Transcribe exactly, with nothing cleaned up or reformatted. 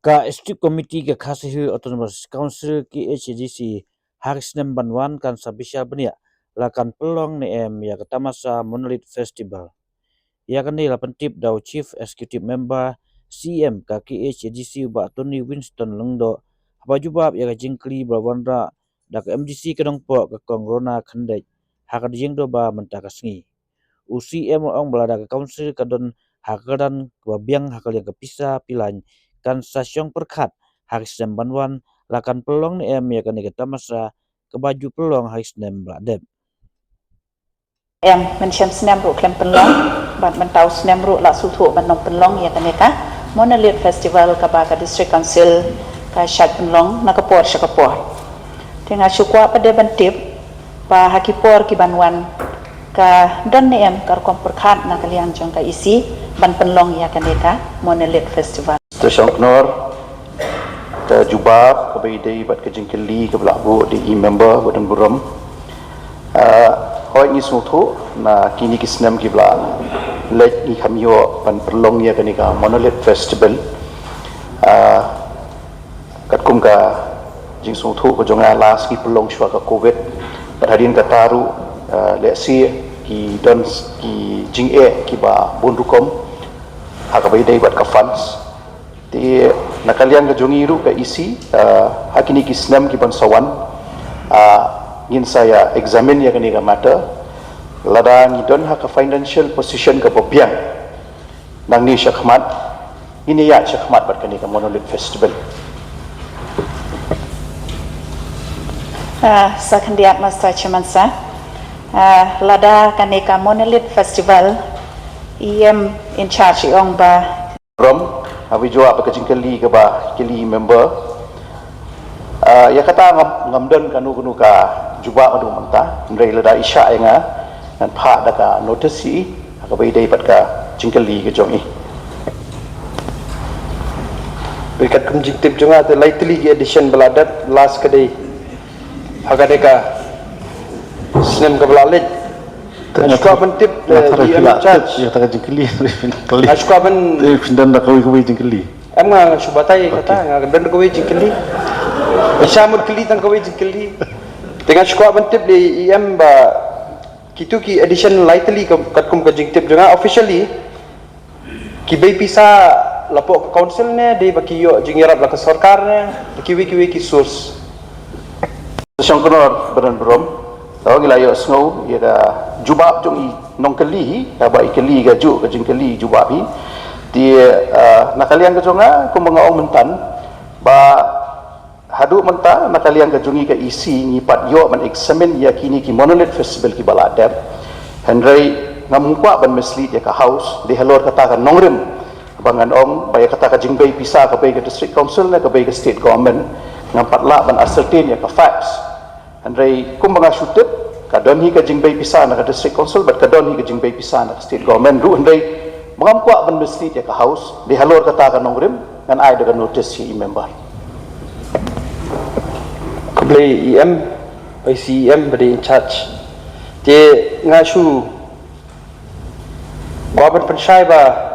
Ka Executive Committee ka Khasi Hills Autonomous Council, K H A D C, ha ki snem ban wan kan sa bishar bniah la kan pynlong ne em ïa ka tamasa Monolith Festival. Ïa kane la pyntip da u Chief Executive Member, C E M, ka K H A D C, u Bah Tony Winston Lyngdoh, haba jubab ïa ka jingkylli ba la wanrah da ka M D C ka Nongpoh, ka Kong Rona Khyndait, ha ka jingdon ba mynta ka sngi. U C E M u ong ba lada ka council ka don ha ka kyrdan kaba biang ha ka liang ka pisa pilan, kan sa shong pyrkhat ha ki snem ban wan la kan pynlong ne em ïa kane ka tamasa kaba ju pynlong ha ki snem ba la dep. Em, mynshem snem ruh khlem pynlong, bad mynta u snem ruh la sngewthuh ban ym pynlong ïa kane ka Monolith Festival kaba ka District Council ka shait pynlong na ka por sha ka por. Te nga shu kwah pat de ban tip ba ha ki por ki ban wan ka don ne em ka rukom pyrkhat na ka liang jong ka E C ban pynlong ïa kane ka Monolith Festival. Te shong kynor, ka jubab kaba ïadei bad ka jingkylli kaba la buh da i member ba don burom. Ah, hooid, ngi sngewthuh na kine ki snem kiba la leit ngi kham ïoh ban pynlong ïa kane ka Monolith Festival. Ah, katkum ka jingsngewthuh ka jong nga, last ngi pynlong shuwa ka Covid. Bad hadien kata ruh, ah, lehse ki don ki jingeh kiba bun rukom ha kaba ïadei bad ka funds. Te na ka liang ka jong ngi ruh ka E C, ah, ha kine ki snem ki ban sa wan, ah, ngin sa ïa examine ïa kane ka matter. Lada ngi don ha ka financial position kaba biang nangne sha khmat, ngin ïa ïaid sha khmat bad kane ka Monolith Festival. Ah, sa khyndiat, Mister Chairman Sir. Ah, lada kane ka Monolith Festival, E M in charge i ong ba Rom, haba i jubab ka jingkylli kaba kylli member. Ah, ïa kata ngam, ngam don kano kano ka jubab haduh mynta, hynrei lada i shah ïa nga, ngan phah da ka notice ïa i ha kaba ïadei bad ka jingkylli ka jong i. Bad katkum jingtip jong nga te lai tylli ki edition ba la dep, last ka dei ha kane ka snem kaba la leit. Nga shu kwah ban tip, eh, E M in charge. Ïa kata ka jingkylli, phin kylli. Nga shu kwah ban, eh, phin don da kawei kawei jingkylli. Em, nga, nga shu batai kata, nga don da kawei jingkylli. Nga shu mut kylli tang kawei jingkylli. Te nga shu kwah ban tip da E M ba kito ki edition lai tylli ka, katkum ka jingtip jong nga, officially ki bei pisa la poh ka council ne dei ba ki ïoh jingïarap la ka sorkar ne da kiwei kiwei ki source? Shong kynor, ba don burom. Tang ngi la ïohsngew ïa ka jubab jong i nongkylli hi, haba i kylli kajuh ka jingkylli jubab hi. Te, ah, na ka liang ka jong nga, kumba nga ong mynta, ba haduh mynta na ka liang ka jong ngi ka E C ngi pat ïoh ban examine ïa kine ki Monolith Festival kiba la dep. Hynrei ngam kwah ban mislead ïa ka House, dei halor kata ka nongrim ba ngan ong ba ïa kata ka jingbei pisa ka bei ka District Council ne ka bei ka State Government, ngam pat lah ban ascertain ïa ka facts. Hynrei kumba nga shu tip, ka don hi ka jingbei pisa na ka District Council bad ka don hi ka jingbei pisa na ka State Government ruh, hynrei ba ngam kwah ban mislead ïa ka House, dei halor kata ka nongrim ngan ai da ka notice ïa i member. Khublei E M, bad C E M ba dei in charge. Te nga shu kwah ban pynshai ba